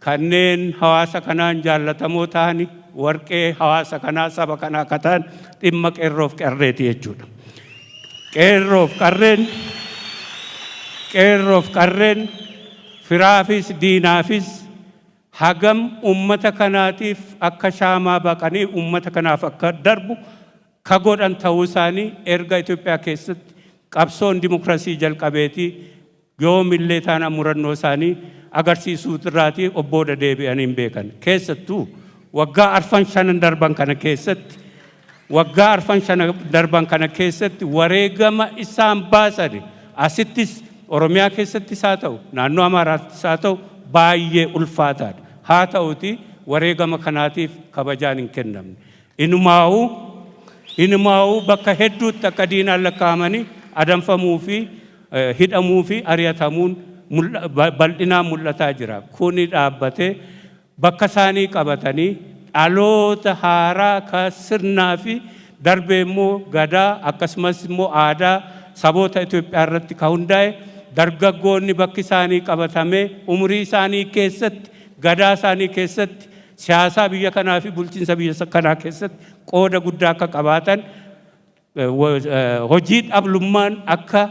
Kanneen hawaasa kanaan jaallatamoo ta'ani, warqee hawaasa kanaa, saba kanaa akka ta'an dhimma qeerroof qarreeti jechuudha. Qeerroof qarreen firaafis diinaafis hagam ummata kanaatiif akka shaamaa baqanii ummata kanaaf akka darbu ka godhan ta'uu isaanii erga Itoophiyaa keessatti qabsoon dimokiraasii jalqabeetii yoomillee taanaan murannoo isaanii agarsiisuu irraatii obbooda deebi'anii hin beekan. Keessattuu waggaa arfan shanan darban kana keessatti, waggaa arfan shanan darban kana keessatti wareegama isaan baasan asittis Oromiyaa keessattis haa ta'u, naannoo Amaaraattis haa ta'u, baay'ee ulfaataadha. Haa ta'uti wareegama kanaatiif kabajaan hin kennamne. Inumaa'uu bakka hedduutti akka diinaan lakkaa'amanii adamfamuu fi hidhamuu fi ari'atamuun bal'inaan mul'ataa jira. Kuni dhaabbatee bakka isaanii qabatanii dhaloota haaraa ka sirnaa fi darbee immoo gadaa akkasumas immoo aadaa saboota Itoophiyaa irratti ka hundaa'e, dargaggoonni bakki isaanii qabatamee umurii isaanii keessatti, gadaa isaanii keessatti, siyaasaa biyya kanaa fi bulchiinsa biyya kanaa keessatti qooda guddaa akka qabaatan, hojii dhablummaan akka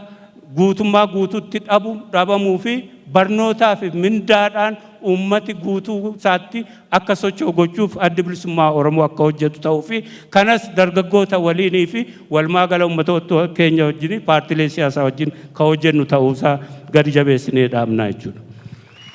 guutummaa guututti dhabu dhabamuu fi barnootaa fi mindaadhaan uummati guutuu isaatti akka socho'u gochuuf Addi Bilisummaa Oromoo akka hojjetu ta'uu fi kanas dargaggoota waliinii fi walumaa gala uummatoota keenya wajjin, paartilee siyaasaa wajjin kan hojjennu ta'uusaa gadi jabeessinee dhaabnaa jechuudha.